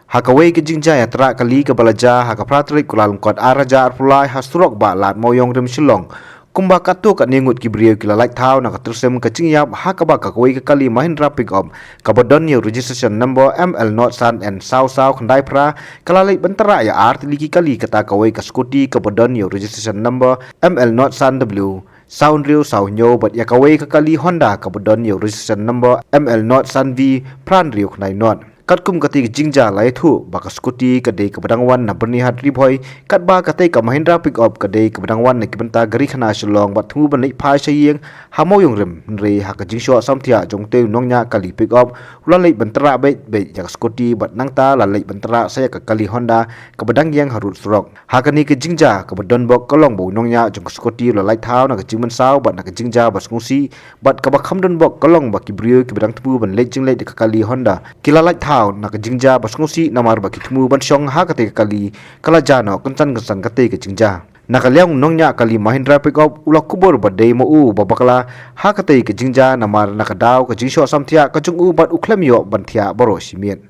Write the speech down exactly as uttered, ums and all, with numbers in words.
Ha kawei ka jingjia ïatrah kali kaba la jia ha ka phra tarik Kyllalyngkot ar hajar arphew lai ha surok Bah Lad Mawïong Rim Shillong, kumba katto katne ngut ki briew ki la lait thaw na ka tyrsim ka jingïap ha kaba ka kawei ka kali Mahindra Pickup kaba don ïa u registration number M L not san N saw saw khyndai phra ka la leit ban trah ïa ar tylli ki kali kata kawei ka scooty kaba don ïa u registration number M L not san W saw hynriew saw hynñiew bad ïa kawei ka kali Honda kaba don ïa u registration number M L not san V phra hynriew khyndai not. Katkum kata ka jingjia la ïathuh ba ka scooty ka dei kaba dang wan na Byrnihat Ri Bhoi, katba kata ka Mahindra Pickup ka dei kaba dang wan na ki bynta Garikhana Shillong bad thmu ban leit phai sha ïing ha Mawïong Rim, hynrei ha ka jingshoh samthiah jong utei u nongñiah kali Pickup u la leit ban trah beit beit ïa ka scooty bad nangta la leit ban trah sa ïa ka kali Honda kaba dang ïeng harud surok. Ha kane ka jingjia kaba don bok ka long ba u nongñiah jong ka scooty u la lait thaw na ka jingmynsaw bad na ka jingjia ba sngewsih, bad kaba kham don bok ka long ba ki briew kiba dang thmu ban leit jingleit da ka kali Honda ki la lait thaw na ka jingjia ba sngewsih namar ba ki thmu ban shong ha katei ka kali ka la jia noh kynsan kynsan katei ka jingjia. Na ka liang u nongñiah kali Mahindra Pickup u la kubur ba dei ma u ba bakla ha katei ka jingjia namar na ka daw ka jingshoh samthiah ka jong u bad u khlem ïoh ban thiah baroh shi miet.